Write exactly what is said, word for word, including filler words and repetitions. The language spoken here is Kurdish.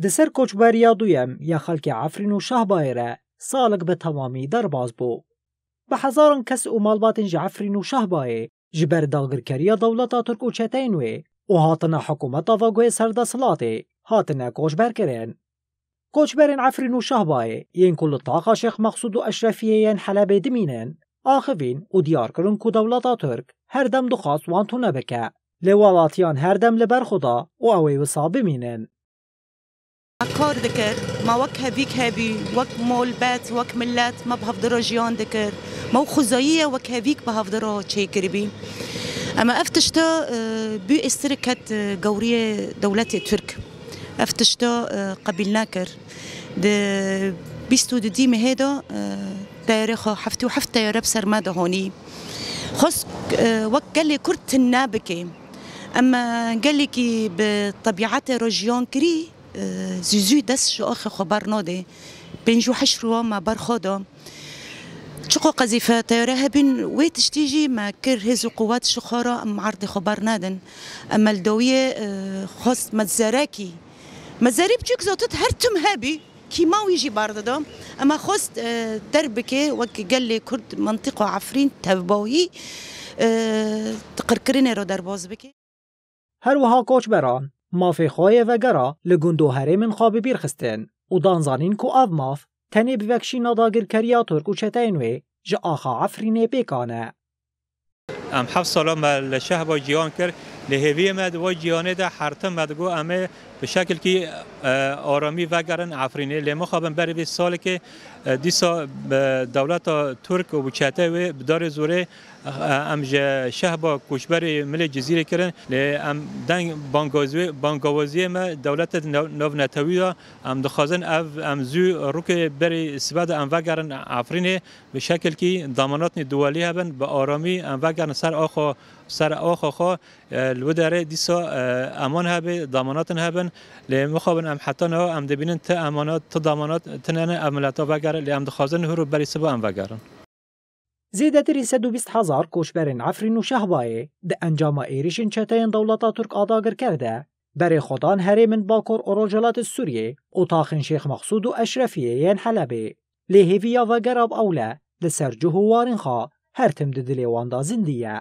Di ser koçberiya duyem ya xelkê Efrîn û Şehbayê re salik bi temamî derbas bû. Bi hezaran kes û malbatên ji Efrîn û Şehbayê ji ber dagirkeriya dewleta Tirk û çeteyên wê û hatina hikûmeta Vagoyê serdesthilatê hatine koçberkirin. Koçberên Efrîn û Şehbayê yên ku li taxa Şêx Mexsûd û Eşrefiyê yên Helebê dimînin, axivîn û diyar kirin ku dewleta Tirk her dem dixwast wan tune bike. Lê welatiyan her dem li ber xwe da û ew ê wisa bimînin. Me kar dikir, me wek hevîk hebî, wek mol bet, wek millet me bi hevdira jiyan dikir. Me û xwezayî ye wek hevîk bi hevdira çêkiribî. Ema ev tişta, e, bû êstirê ket, e, gewriyê dewletê Tirk. Ev tişta, e, qebîl nekir. Di bîst û dudî mehê de, e, teyarê xwe heftê û heft teyare bi ser me de honî. Xwest, e, wek gelê Kurd tune bike. Em, e, gelekî bi tebîetê re jiyan kirî, e, zû zû dest ji axê xwe bernadê. Pêncî û heşt rûwa me berxwe da. Çiqo qezîfe teyare hebîn, wê tiştî jî me kir hêz û quwet ji xwe re em erdê xwe bernedin. Em li dawiyê, e, xwest me zerekî. Me zerî biçûk zotit her tim hebî, kîma wî jî berdida. Ema xwest, e, derbike wek gelê Kurd mentiqa Efrîn tevbawî, e, tiqirkirinê re derbas bike. Her wiha koçberan mafê xwe yê vegera li gund û herêmên xwe bi bîr xistin û dan zanîn ku ev maf tenê bi vekşîna dagirkeriya Tirk û çeteyên wê ji axa Efrînê pêk ane. Em heft sala me li Şehba ciyan kir. Lê hêviyê me di va ciyanê de her tim me digot em ê bi şekilkî, e, aramî vegerin Efrînê. Lê mixabin berî vê salikê, e, dîsa bi dewleta Tirk û bi çeteyê wê bi darê zorê, e, em ji Şehba koçberî milê Cizîrê kirin. Lê em deng bangawaziyê, bangawaziyê me dewletê nav-, navnetewî de em dixwazin ev, em zû rûkê berî sibe de em vegerin Efrînê. Bi şekilkî damanatnê duwelî hebin, bi aramî em vegerin ser axa, ser axa xwe, e, li wê derê dîsa, e, eman hebe, damanatin hebin. Lê mixabin em heta niha em dibînin ti emanat, ti damanat tine ne ev mileta vegere, lê em dixwazin hûr û berî siba em vegerin. Zêdetirî sed û bîst hezar koçberên Efrîn û Şehbayê di encama êrişên çeteyên dewleta Tirk a dagirker de berê xwe dan herêmên Bakur û Rojhilatê Sûriyê û taxên Şêx Mexsûd û Eşrefiyê yên Helebê. Lê hêviya vegera bi ewle li ser cih û warên xwe her tim di dilê wan de zindî ye.